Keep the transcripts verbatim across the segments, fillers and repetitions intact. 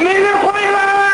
مېنى قويۇڭلار!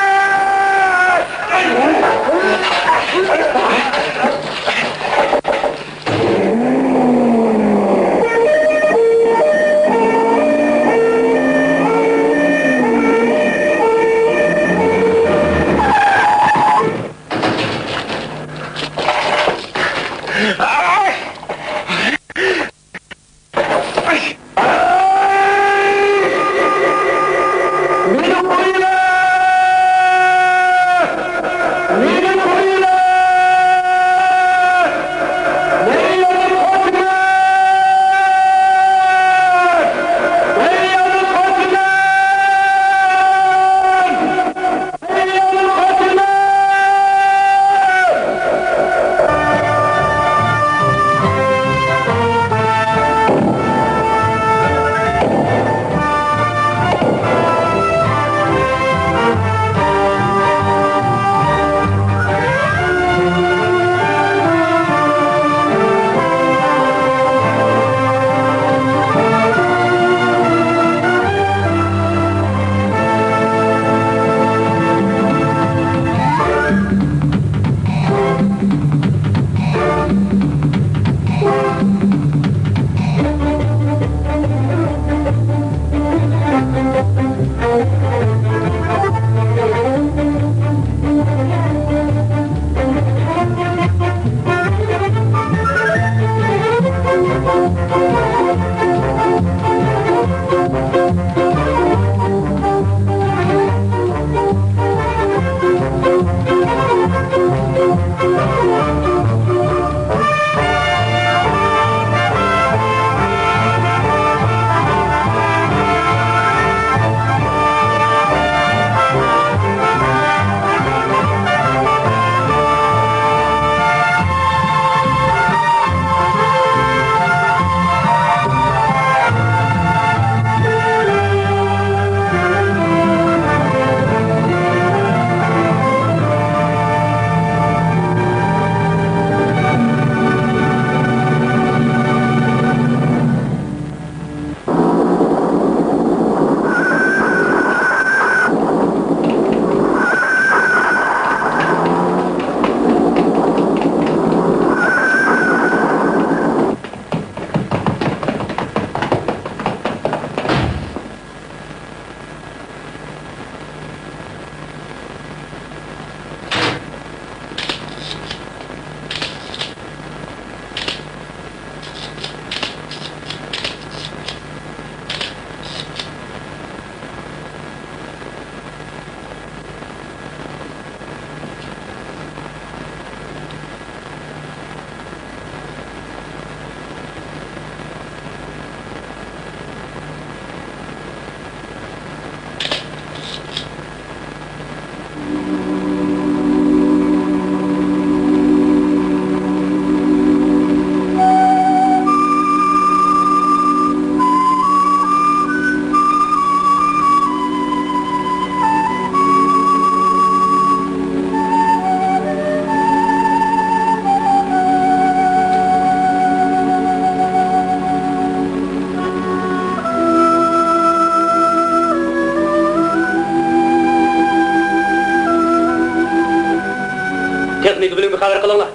تېخنىكا بۆلۈمىگە خەۋەر قىلىڭلار.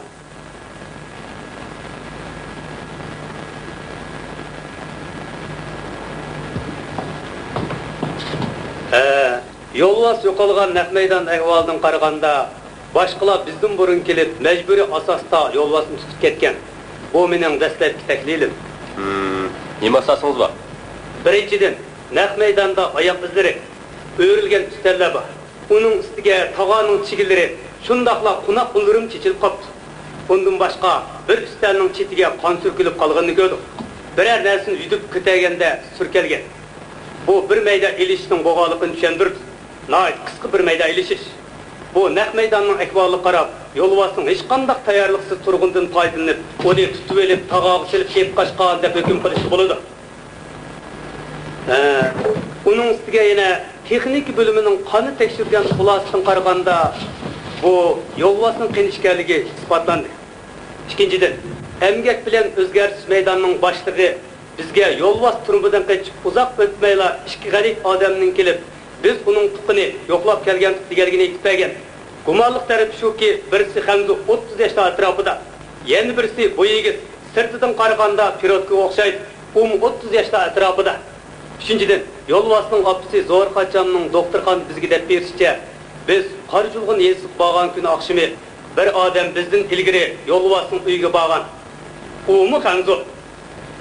ھە، يولۋاس يوقالغان نەق مەيدان ئەھۋالىدىن قارىغاندا، باشقىلار بىزدىن بۇرۇن كېلىپ، مەجبۇرىي ئاساستا يولۋاسنى تۇتۇپ كەتكەن. بۇ مېنىڭ دەسلەپكى تەھلىلىم. ھىم، نېمە ئاساسىڭىز بار؟ بىرىنچىدىن، نەق مەيداندا ئاياق ئىزلىرى، ئۆرۈلگەن ئۈستەللەر بار. ئۇنىڭ ئۈستىگە تاغارنىڭ چىگىلىرى، شۇنداقلا قوناق ئۇلىرىمۇ چېچىلىپ قاپتۇ. ئۇندىن باشقا، بىر ئۈستەلنىڭ چېتىگە قان سۈركىلىپ قالغىنىنى كۆردۇق. بىرەر نەرسىنى يۈدۈپ كۆتەرگەندە سۈركەلگەن. بۇ بىر مەيدان ئېلىشىشنىڭ بولغانلىقىنى چۈشەندۈرىدۇ. ناھايىتى قىسقا بىر مەيدان ئېلىشىش. بۇ نەق مەيداننىڭ ئەھۋالىغا قاراپ، يولۋاسنىڭ ھېچقانداق تەييارلىقسىز تۇرغىنىدىن پايدىلىنىپ، ئۇنى تۇتۇۋېلىپ، تاغارغا سېلىپ ئېلىپ قاچقان دەپ ھۆكۈم قىلىشقا بولىدۇ. ھە، ئۇنىڭ ئۈستىگە يەنە تېخنىكا بۆلۈمىنىڭ قاننى تەكشۈرگەن خۇلاسىسىدىن قارىغاندا، بۇ يولۋاسنىڭ قېنى ئىكەنلىكى ئىسپاتلاندى. ئىككىنچىدىن، ئەمگەك بىلەن ئۆزگەرتىش مەيدانىنىڭ باشلىقى بىزگە يولۋاس تۈرمىدىن قېچىپ ئۇزاق ئۆتمەيلا ئىككى غەرىب ئادەمنىڭ كېلىپ، بىز ئۇنىڭ تۇغقىنى يوقلاپ كەلگەنتۇق دېگەنلىكىنى ئېيتىپ بەرگەن. گۇمانلىق تەرىپى شۇكى، بىرسى خەنزۇ، ئوتتۇز ياشلار ئەتراپىدا، يەنە بىرسى بۇ يىگىت، سىرتىدىن قارىغاندا پىروتكىغا ئوخشايدۇ، ئۇمۇ ئوتتۇز ياشلار ئەتراپىدا. ئۈچىنچىدىن، يولۋاسنىڭ ئاپىسى زوھۇر قاچامنىڭ دوختۇرخانىدا بىزگە دەپ بېرىشىچە، بىز قارا جۇلغۇن يېزىسىغا بارغان كۈنى ئاخشىمى بىر ئادەم بىزدىن ئىلگىرى يولۋاسنىڭ ئۆيىگە بارغان. ئۇمۇ خەنزۇ.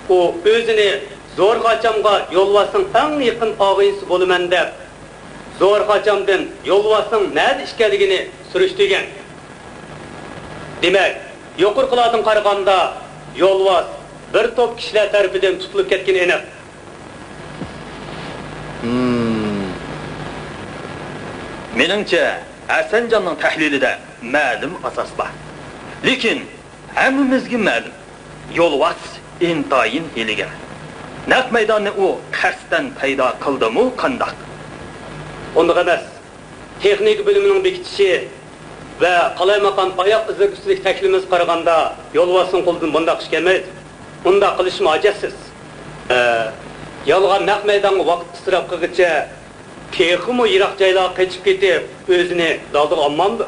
ئۇ ئۆزىنى زوھۇر قاچامغا يولۋاسنىڭ ئەڭ يېقىن ئاغىنىسى بولىمەن دەپ، زوھۇر قاچامدىن يولۋاسنىڭ نەدە ئىكەنلىكىنى سۈرۈشتۈرگەن. دېمەك، يۇقىرىقىلاردىن قارىغاندا، يولۋاس بىر توپ كىشىلەر تەرىپىدىن تۇتۇلۇپ كەتكىنى ئېنىق. ھىم. مېنىڭچە، ھەسەنجاننىڭ تەھلىلىدە مەلۇم ئاساس بار. لېكىن، ھەممىمىزگە مەلۇم، يولۋاس ئىنتايىن ھىيلىگەر. نەق مەيداننى ئۇ قەستەن پەيدا قىلدىمۇ قانداق؟ ئۇنداق ئەمەس. تېخنىكا بۆلۈمىنىڭ بېكىتىشى ۋە قالايمىقان ئاياق ئىزلىرى ئۈستىدىكى تەكلىپىمىزگە قارىغاندا، يولۋاسنىڭ قولىدىن بۇنداق ئىش كەلمەيدۇ. ئۇنداق قىلىشمۇ ھاجەتسىز. ئە، يالغان نەق مەيدانغا ۋاقىت ئىسراپ قىلغىچە، تېخىمۇ يىراق جايلارغا قېچىپ كېتىپ، ئۆزىنى دالدىغا ئالمامدۇ؟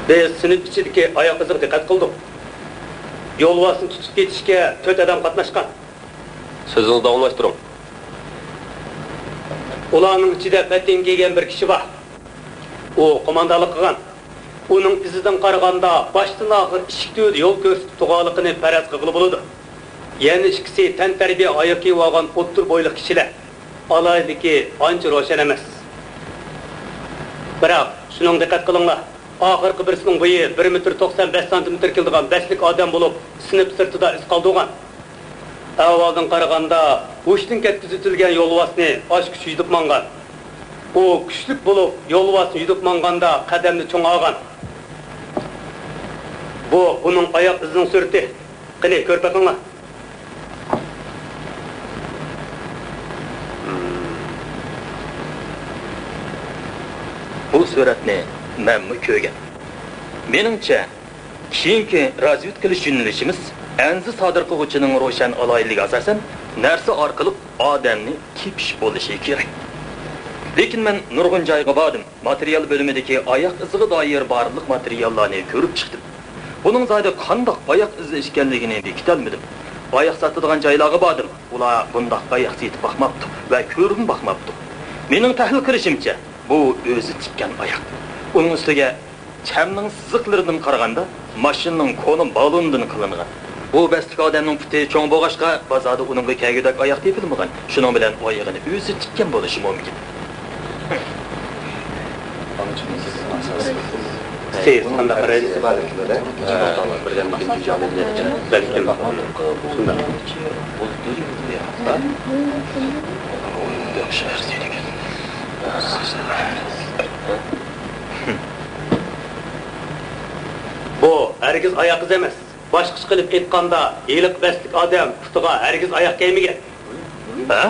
بىز سىنىپ ئىچىدىكى ئاياق ئىزىغا دىققەت قىلدۇق. يولۋاسنى تۇتۇپ كېتىشكە تۆت ئادەم قاتناشقان. سۆزىڭىزنى داۋاملاشتۇرۇڭ. ئۇلارنىڭ ئىچىدە پەتنىگە كىيگەن بىر كىشى بار. ئۇ قوماندانلىق قىلغان. ئۇنىڭ ئىزىدىن قارىغاندا، باشتىن ئاخىر ئىشىك تۈۋىدە يول كۆرسىتىپ تۇرغانلىقىنى پەرەز قىلغىلى بولىدۇ. يەنە ئىككىسى تەنتەربىيە ئايىغى كىيىۋالغان ئوتتۇرا بويلۇق كىشىلەر. ئالاھىدىلىكى ئانچە روشەن ئەمەس. بىراق، شۇنىڭغا دىققەت قىلىڭلار، ئاخىرقى بىرسىنىڭ بويى بىر مېتىر توقسان بەش سانتىمېتىر كېلىدىغان بەسلىك ئادەم بولۇپ، سىنىپ سىرتىدا ئىز قالدۇرغان. ئەھۋالدىن قارىغاندا، ھوشتىن كەتكۈزۈۋېتىلگەن يولۋاسنى ئاشۇ كۈچى يۈدۈپ ماڭغان. ئۇ كۈچلۈك بولۇپ، يولۋاسنى يۈدۈپ ماڭغاندا قەدەمنى چوڭ ئالغان. بۇ ئۇنىڭ ئاياق ئىزىنىڭ سۈرىتى. قېنى، كۆرۈپ بېقىڭلار. بۇ سۈرەتنى مەنمۇ كۆرگەن. مېنىڭچە، كېيىنكى رازۋېدكا قىلىش يۆنىلىشىمىز ئەنزا سادىر قىلغۇچىنىڭ روشەن ئالاھىدىلىكىگە ئاساسەن، نەرسە ئارقىلىق ئادەمنى تېپىش بولۇشى كېرەك. لېكىن مەن نۇرغۇن جايغا باردىم، ماتېرىيال بۆلۈمىدىكى ئاياق ئىزىغا دائىر بارلىق ماتېرىياللارنى كۆرۈپ چىقتىم. بۇنىڭ زادى قانداق ئاياق ئىزى ئىكەنلىكىنى بېكىتەلمىدىم. ئاياق ساتىدىغان جايلارغا باردىم، ئۇلار بۇنداق ئاياق سېتىپ باقماپتۇ ۋە كۆرۈپمۇ باقماپتۇ. مېنىڭ تەھلىل قىلىشىمچە، بۇ ئۆزى تىككەن ئاياق. ئۇنىڭ ئۈستىگە چەمنىڭ سىزىقلىرىدىن قارىغاندا، ماشىنىنىڭ كونا بالونىدىن قىلىنغان. بۇ بەستلىك ئادەمنىڭ پۇتى چوڭ بولغاچقا، بازاردا ئۇنىڭغا كەلگۈدەك ئاياق تېپىلمىغان. شۇنىڭ بىلەن ئايىغىنى ئۆزى تىككەن بولۇشى مۇمكىن. سىز قانداق قارايسىز؟ بەلكىم شۇنداق. بۇ ھەرگىز ئاياق ئىزى ئەمەس. باشقىچە قىلىپ ئېيتقاندا، ھېلىقى بەستلىك ئادەم پۇتىغا ھەرگىز ئاياق كىيمىگەن. ھە؟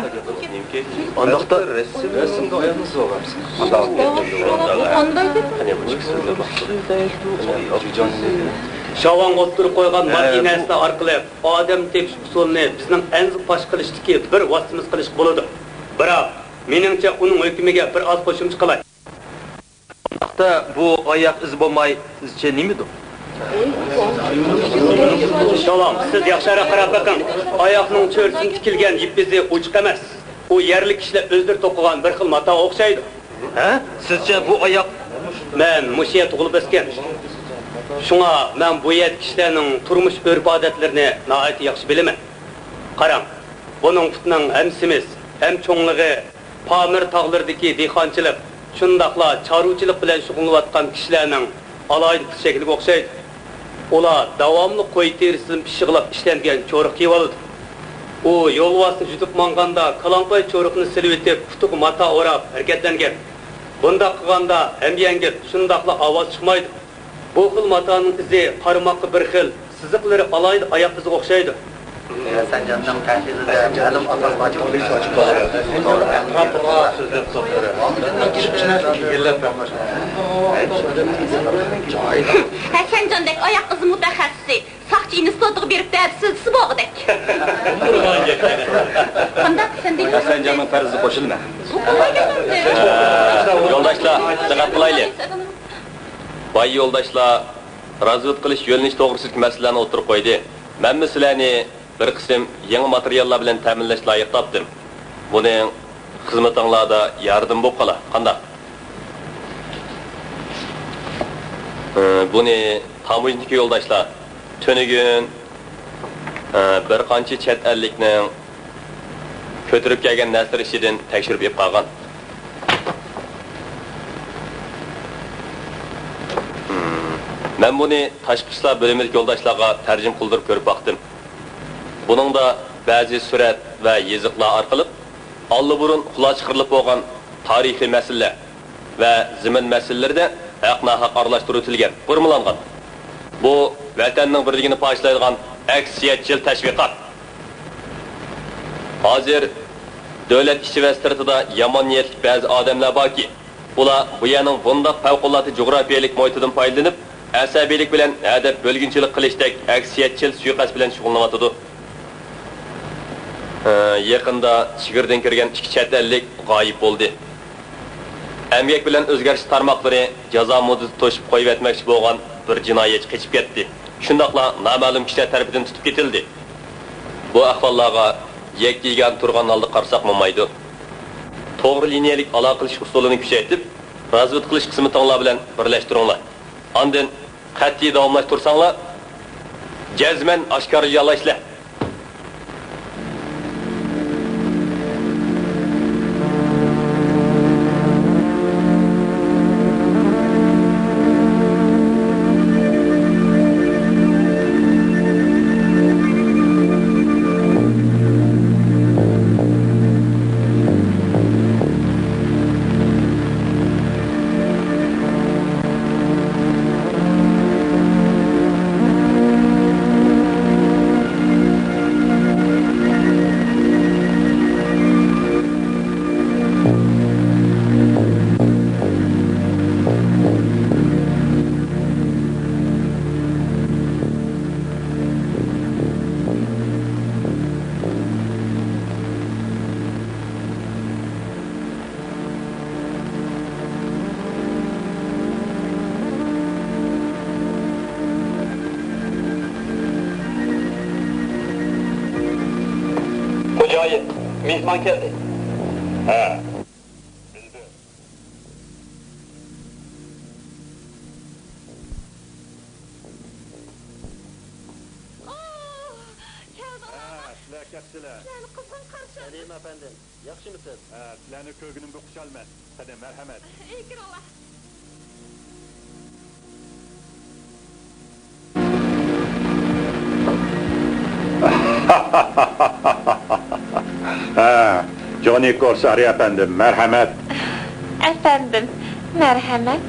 ئانداقتا رەسىمدە ئاياغنى سىزىۋالغانسىز. شاۋاڭ ئوتتۇرىغا قويغان ماددىي نەرسىلەر ئارقىلىق ئادەم تېپىش ئۇسۇلىنى بىزنىڭ ئەنزا پاش قىلىشتىكى بىر ۋاسىتىمىز قىلىشقا بولىدۇ. بىراق، مېنىڭچە ئۇنىڭ ھۆكمىگە بىر ئاز قوشۇمچە قىلاي. ئانداقتا بۇ ئاياق ئىزى بولماي، سىزچە نېمىدۇ؟ شاۋاڭ، سىز ياخشىراق قاراپ بېقىڭ. ئاياقنىڭ چۆرىسىدىن تىكىلگەن يىپ ئىزى ئوچۇق ئەمەس. ئۇ يەرلىك كىشىلەر ئۆزلىرى توقۇغان بىر خىل ماتاغا ئوخشايدۇ. ھە؟ سىزچە بۇ ئاياق؟ مەن مۇشۇ يەردە تۇغۇلۇپ ئۆسكەن. شۇڭا مەن بۇ يەردىكى كىشىلەرنىڭ تۇرمۇش ئۆرپ-ئادەتلىرىنى ناھايىتى ياخشى بىلىمەن. قاراڭ، بۇنىڭ پۇتىنىڭ ھەم سېمىز، ھەم چوڭلۇقى، پامىر تاغلىرىدىكى دېھقانچىلىق، شۇنداقلا چارۋىچىلىق بىلەن شۇغۇللىنىۋاتقان كىشىلەرنىڭ ئالاھىدە پۇت شەكلىگە ئوخشايدۇ. ئۇلار داۋاملىق قوي تېرىسىدىن پىششىقلاپ ئىشلەنگەن چورۇق كىيىۋالىدۇ. ئۇ يولۋاسنى يۈدۈپ ماڭغاندا، كالاڭپاي چورۇقنى سېلىۋېتىپ، پۇتىغا ماتا ئوراپ ھەرىكەتلەنگەن. بۇنداق قىلغاندا ھەم يەڭگىل، شۇنداقلا ئاۋاز چىقمايدۇ. بۇ خىل ماتانىڭ ئىزى قارىماققا بىر خىل، سىزىقلىرى ئالاھىدە ئاياق ئىزىغا ئوخشايدۇ. ھەسەنجاننىڭ تەھلىلىدە مەلۇم ئاساس بار. ھەسەنجاندەك ئاياق ئىزى مۇتەخەسسىسى ساقچى ئىنستىتۇتىغا بېرىپ دەرس سۆزلىسە بولغۇدەك. قانداق، سەن دېگەن؟ ھەسەنجاننىڭ پەرىزىگە قوشۇلىمەن. يولداشلار، دىققەت قىلايلى. باي يولداشلار رازۋېدكا قىلىش يۆنىلىشى توغرىسىدىكى مەسىلىلەرنى ئوتتۇرىغا قويدى. مەنمۇ سىلەرنى بىر قىسىم يېڭى ماتېرىياللار بىلەن تەمىنلەشكە لايىق تاپتىم. بۇنىڭ خىزمىتىڭلاردا ياردىمى بولۇپ قالا. قانداق؟ ئى، بۇنى تاموژنىدىكى يولداشلار تۈنۈگۈن، ئى، بىر قانچە چەت ئەللىكنىڭ كۆتۈرۈپ كەلگەن نەرسىلىرى ئىچىدىن تەكشۈرۈپ ئېلىپ قالغان. مەن بۇنى تاشقى ئىشلار بۆلۈمىدىكى يولداشلارغا تەرجىمە قىلدۇرۇپ كۆرۈپ باقتىم. بۇنىڭدا بەزى سۈرەت ۋە يېزىقلار ئارقىلىق ئاللىبۇرۇن خۇلاسە چىقىرىلىپ بولغان تارىخىي مەسىلىلەر ۋە زېمىن مەسىلىلىرىدە ھەق-ناھەق ئارىلاشتۇرۇۋېتىلگەن، بۇرمىلانغان. بۇ ۋەتەننىڭ بىرلىكىنى پارچىلايدىغان ئەكسىيەتچىل تەشۋىقات. ھازىر دۆلەت ئىچى ۋە سىرتىدا يامان نىيەتلىك بەزى ئادەملەر باركى، ئۇلار بۇ يەرنىڭ بۇنداق پەۋقۇلئاددە جۇغراپىيەلىك مۇھىتىدىن پايدىلىنىپ، ئەسەبىيلىك بىلەن ھەدەپ بۆلگۈنچىلىك قىلىشتەك ئەكسىيەتچىل سۇيىقەست بىلەن شۇغۇللىنىۋاتىدۇ. ھە، يېقىندا چېگرىدىن كىرگەن ئىككى چەت ئەللىك غايىب بولدى. ئەمگەك بىلەن ئۆزگەرتىش تارماقلىرى جازا مۇددىتى توشۇپ قويۇۋەتمەكچى بولغان بىر جىنايەتچى قېچىپ كەتتى. شۇنداقلا نامەلۇم كىشىلەر تەرىپىدىن تۇتۇپ كېتىلدى. بۇ ئەھۋاللارغا يەككە-يېگانە تۇرغان ھالدا قارىساق بولمايدۇ. توغرا لىنىيەلىك ئالاقىلىشىش ئۇسۇلىنى كۈچەيتىپ، رازۋېدكا قىلىش خىزمىتىڭلار بىلەن بىرلەشتۈرۈڭلار. ئاندىن قەتئىي داۋاملاشتۇرساڭلار، جەزمەن ئاشكارىلىيالايسىلەر. خوجايىن، مېھمان كەلدى. ھە. ئوھ، كەلدىڭلارمۇ؟ ھە، سىلەر كەپسىلەر. سىلەرنى قىزغىن قارشى ئالدۇق. سەلىم ئەپەندىم، ياخشىمۇسىز؟ ھە، سىلەرنى كۆرگىنىمگە خۇشالمەن. قېنى، مەرھەمەت. ئەي، كىرىڭلار. ھە، جونى كورسارى ئەپەندىم، مەرھەمەت. ئەپەندىم، مەرھەمەت.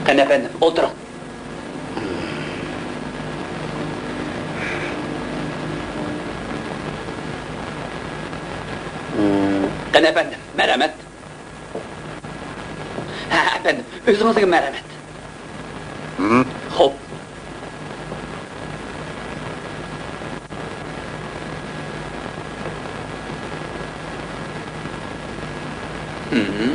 قېنى، ئەپەندىم، ئولتۇرۇڭ. قېنى، ئەپەندىم، مەرھەمەت. ھە، ئەپەندىم، ئۆزىڭىزگە مەرھەمەت. ھىم؟ خوپ. ھىم.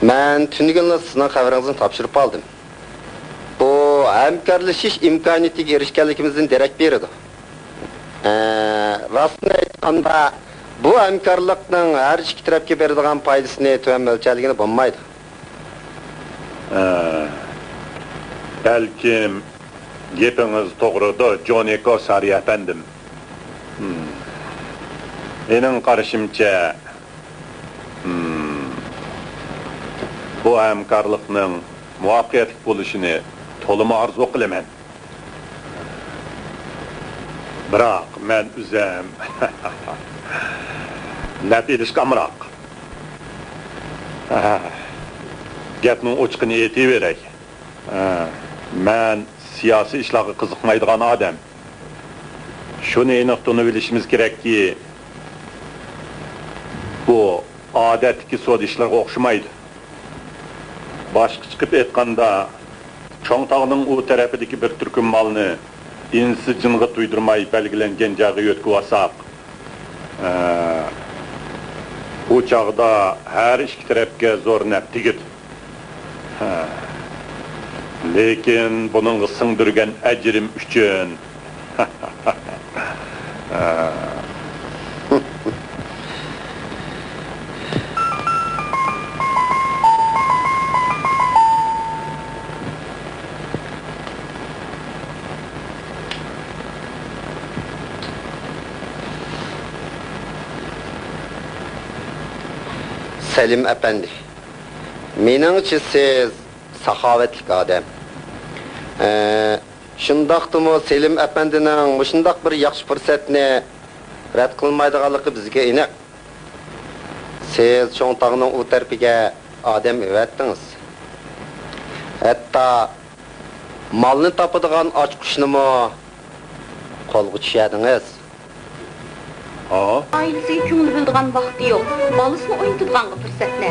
مەن تۈنۈگۈنلا سىزنىڭ خەۋىرىڭىزنى تاپشۇرۇپ ئالدىم. بۇ ھەمكارلىشىش ئىمكانىيىتىگە ئېرىشكەنلىكىمىزدىن دېرەك بېرىدۇ. ئە، راستىنى ئېيتقاندا، بۇ ھەمكارلىقنىڭ ھەر ئىككى تەرەپكە بېرىدىغان پايدىسىنى تۆۋەن مۆلچەرلىگىلى بولمايدۇ. ئە، بەلكىم گېپىڭىز توغرىدۇر، جونى كورسارى ئەپەندىم. مېنىڭ قارىشىمچە، ھىم، بۇ ھەمكارلىقنىڭ مۇۋەپپەقىيەتلىك بولۇشىنى تولىمۇ ئارزۇ قىلىمەن. بىراق مەن ئۆزۈم نەپ ئېلىشقا ئامراق. گەپنىڭ ئوچۇقىنى ئېيتىۋېرەي. مەن سىياسىي ئىشلارغا قىزىقمايدىغان ئادەم. شۇنى ئېنىق تونۇۋېلىشىمىز كېرەككى، بۇ ئادەتتىكى سودا ئىشلىرىغا ئوخشىمايدۇ. باشقىچە قىلىپ ئېيتقاندا، چوڭ تاغنىڭ ئۇ تەرىپىدىكى بىر تۈركۈم مالنى ئىنسى جىنغا تۇيدۇرماي بەلگىلەنگەن جايغا يۆتكىۋالساق، ئە، ئۇ چاغدا ھەر ئىككى تەرەپكە زور نەپ تېگىدۇ. ھە. لېكىن بۇنىڭغا سىڭدۈرگەن ئەجرىم ئۈچۈن. سەلىم ئەپەندى، مېنىڭچە سىز ساخاۋەتلىك ئادەم. ئە، شۇنداقتىمۇ سېلىم ئەپەندىنىڭ مۇشۇنداق بىر ياخشى پۇرسەتنى رەت قىلمايدىغانلىقى بىزگە ئېنىق. سىز چوڭ تاغنىڭ ئۇ تەرىپىگە ئادەم ئەۋەتتىڭىز. ھەتتا مالنى تاپىدىغان ئاچقۇچنىمۇ قولغا چۈشۈردىڭىز. ھا؟ ئائىلىسىگە كۆڭۈل بۆلىدىغان ۋاقتى يوق، بالىسىنى ئوينىتىدىغانغا پۇرسەت نە؟